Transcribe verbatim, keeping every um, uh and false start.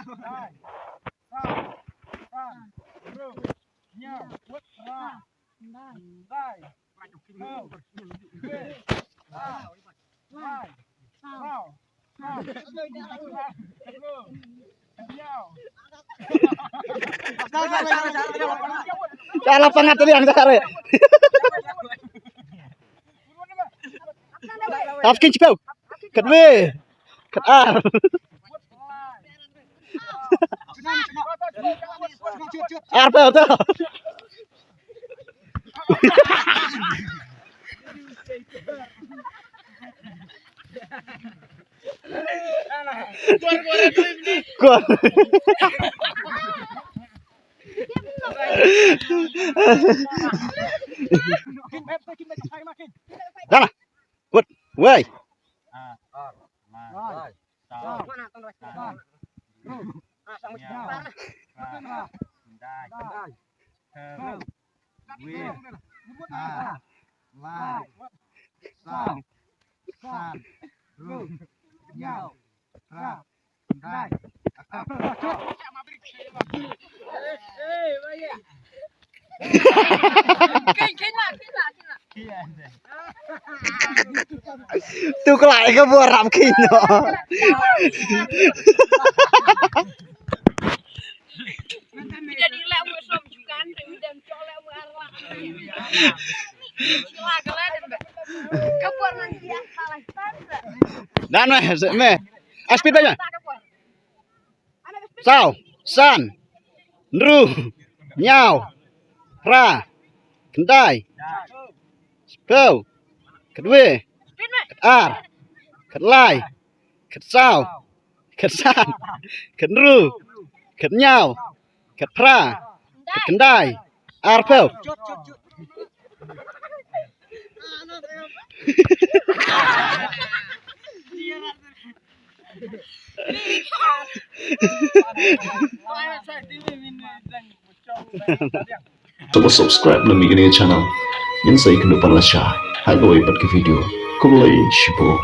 Ka la pangat tadi yang cakar ya. Askin cipau. Kedua. Ketar. Arpeu tu. Kuat. Dah lah. Kuat. Wei. Lai. San. Ru. Nyau. Ra. Ndai. Akap. Tu kelai ke buat rap kino. Jadi lek musuh jukan, dan cok lek musuh arwah. Sila kala dan ke buat nanti ya, salah. Dan meh, meh. Aspit aja. Saw, san, nru, nyau, ra, khyndai, sphew, khyndwe, khatar, khatlai, khatsaw, khatsan, khatnru, khatnyau, khatphra, khatkhyndai, arphew. To subscribe na Migania channel, ngin sa ïakynduh pan lashai ha kawei pat ka video. Khublei shibun.